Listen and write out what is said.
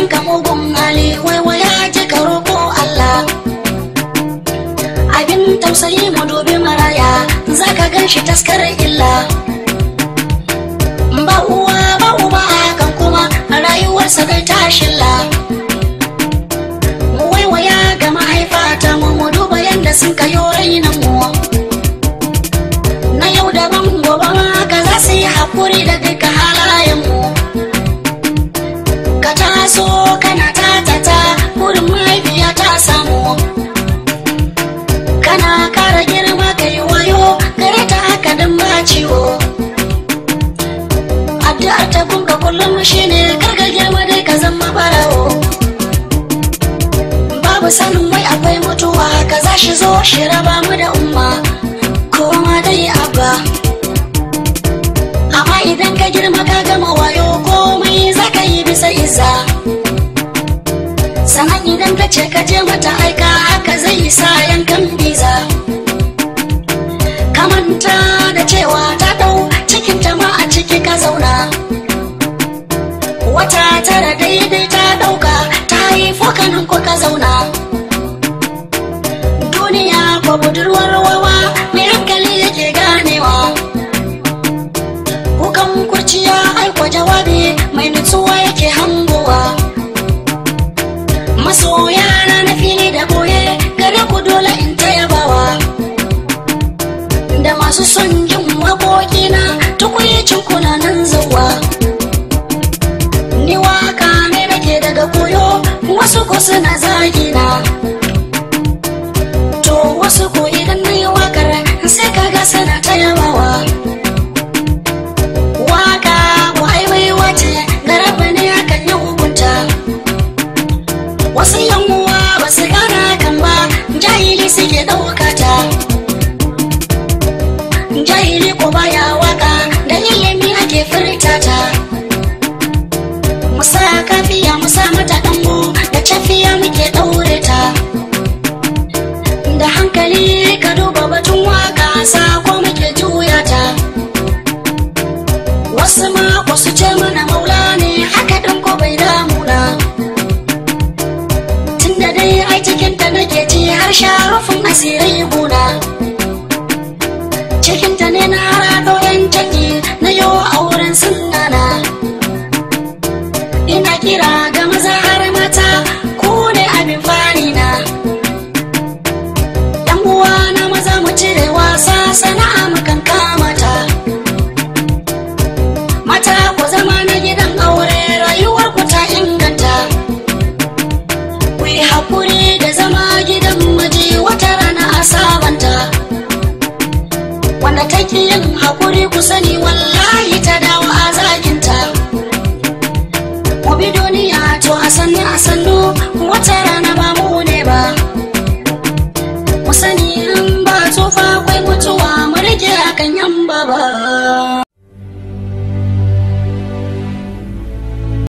kanka mugun hali, waiwaya ji ka roƙo Allah. Abin tausayi mu dubi maraya, zaka gan shi taskar illa. Ba uwa ba uba hakan kuma rayuwarsa dai ta shilla. Mu waiwaya ga mahaifata mu mu duba yanda sun kayo rainan mu. Na yau daban gobe ma haka za su yi haƙuri da duka halayen mu. Ka taso kana tatata burin mahaifiya ta samu. Kana kara girma ka yi wayo gare ta haka dan ba ciwo. Addu'ar ta gunga kullum shine karka girma dai ka zama barawo. Babu sanin wai akwai mutuwa ka za shi zo shi raba mu da umma koma dai abba. Amma idan ka girma ka gama wayo komai za ka yi bisa izza. Sannan idan ta ce ka je mata aika haka zai sa yankan biza. Ka manta da cewa ta dau cikinta ma a ciki ka zauna. Wata tara daidai ta dauka ta haifo kanin ko ka zauna. Duniya ko budurwar wawa mai hankali yake ganewa. Kukan kurciya aiko jawabi mai nutsuwa yake hangowa. Masoya na fili da boye gare ku dole in ta yabawa. Da masu son jin waƙoƙina tukwicin kuna nan zuwa. Ni waka ne nake daga koyo wasu ko suna zagina. To wasu ko idan na yi wakar sai kaga suna ta yabawa. Waka ko ai baiwa ce garaba ne hakan ya hukunta. Wasu yan uwa ba su gane hakan ba jahili suke ɗauka ta. Jahili ko baya waka da ilimi ake furta ta. Musa kafiya musa mata dango da cafiya muke ɗaure ta. Da hankali ka duba batun waka sako muke juya ta. Wasu ma ko su ce mana maula ne haka ɗin ko bai damuna. Tunda dai ai cikinta nake ci har sharufin asirai guna. Cikinta ne na harado yan canji na yo auren sunnana. Ina kira ga maza har mata ku ne abin fari na. Yan uwa na maza mu cire wasa sana'a mukan kamata. Mata ku zama na gidan aure rayuwar ku ta inganta. Ku yi haƙuri da zama gidan miji wata rana a sabanta. Wanda take yin haƙuri ku sani wallahi ta dawo a zaginta. Mu bi duniya to a sannu a sannu wata rana ba mu ne ba. Mu sani in ba tsufa akwai mutuwa mu rike akan yan baba.